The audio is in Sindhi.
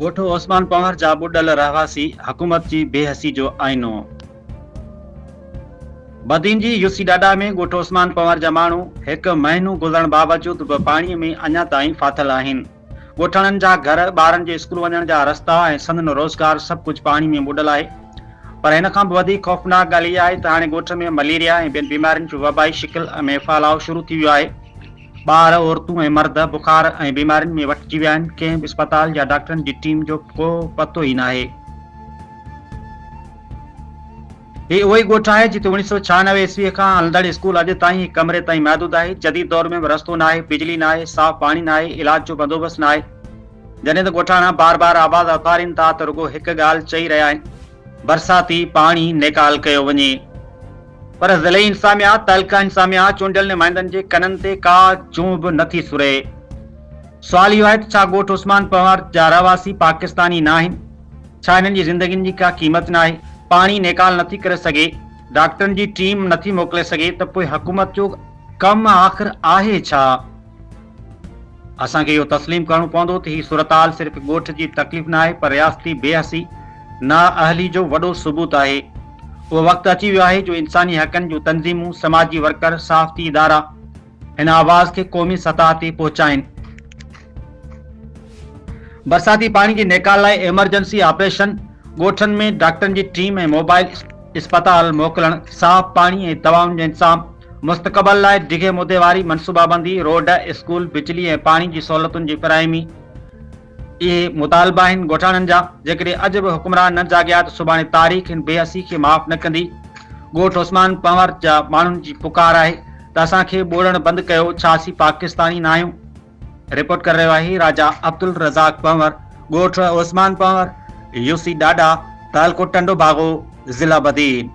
ڳوٺ عثمان پنهور جا ٻڏل رهواسي حڪومت جي بي حسي جو آئينو. بدين جي يوسي ڏاڏا ۾ ڳوٺ عثمان پنهور جا ماڻهو هڪ مهينو گذرڻ باوجود به پاڻي ۾ اڃا تائين ڦاٿل آهن. ڳوٺاڻن جا گهر، ٻارن جي اسڪول وڃڻ جا رستا ۽ سندن روزگار سڀ ڪجهه پاڻي ۾ ٻڏل آهي. پر هن کان به وڌيڪ خوفناڪ ڳالهه اها آهي ته هاڻي ڳوٺ ۾ مليريا ۽ ٻين بيمارين جو وبائي شڪل ۾ ڦهلاء شروع ٿي ويو آهي. ٻار، عورتون ۽ مرد بخار ۽ بيمارين ۾ وٺجي ويا آهن، ڪنهن به اسپتال يا ڊاڪٽرن جي ٽيم جو ڪو پتو ئي ناهي. هي اهو ئي ڳوٺ آهي جتي اوڻيهه سؤ 96 عيسويء کان هلندڙ اسڪول اڄ تائين هڪ ڪمري تائين محدود آهي، جديد دور ۾ به رستو ناهي، بجلي ناهي، صاف پاڻي ناهي، علاج جو بندوبست ناهي. جڏهن ته ڳوٺاڻا بار بار آواز اٿارين ٿا ته رڳو هڪ ڳالهه چئي رهيا آهن، برساتي پاڻي نيڪال ڪيو وڃي. پر ضلعي انتظاميا، تعلقه انتظاميا، چونڊيل نمائندن جي ڪنن تي ڪا جونء به نه ٿي سري. سوال اهو آهي ته ڇا ڳوٺ عثمان پنهور جا رهواسي پاڪستاني ناهن؟ ڇا هنن جي زندگين جي ڪا قيمت ناهي؟ پاڻي نيڪال نٿي ڪري سگهي، ڊاڪٽرن جي ٽيم نٿي موڪلي سگهي ته پوء حڪومت جو ڪم آخر آهي ڇا؟ اسان کي اهو تسليم ڪرڻو پوندو ته هي صورتحال صرف ڳوٺ جي تڪليف ناهي پر رياستي بي حسي، نااهلي جو وڏو ثبوت آهي. اهو وقت اچي ويو آهي جو انساني حقن جون تنظيمون، سماجي ورڪر، صحافتي ادارا هن آواز کي قومي سطح تي پهچائين. برساتي پاڻي جي نيڪال لاء ايمرجنسي آپريشن، ڳوٺن ۾ ڊاڪٽرن جي ٽيم ۽ موبائل اسپتال موڪلڻ، صاف پاڻي ۽ دوائن جو انتظام، مستقبل لاء ڊگهي مدي واري منصوبابندي، روڊ، اسڪول، بجلي ۽ پاڻي جي سهولتن جي فراهمي، اهي مطالبا آهن ڳوٺاڻن جا، جيڪڏهن اڄ به حڪمران نه جاڳيا ته سڀاڻي تاريخ هن بي حسي کي معاف نه ڪندي. ڳوٺ عثمان پنهور جا ماڻهن جي پڪار آهي ته اسان کي ٻوڙڻ بند ڪيو، ڇا اسين پاڪستاني ناهيون؟ رپورٽ ڪري رهيو آهي راجا عبدالرزاق پنهور، ڳوٺ عثمان پنهور، يوسي ڏاڏا، تعلقو ٽنڊو باگو، ضلع بدين.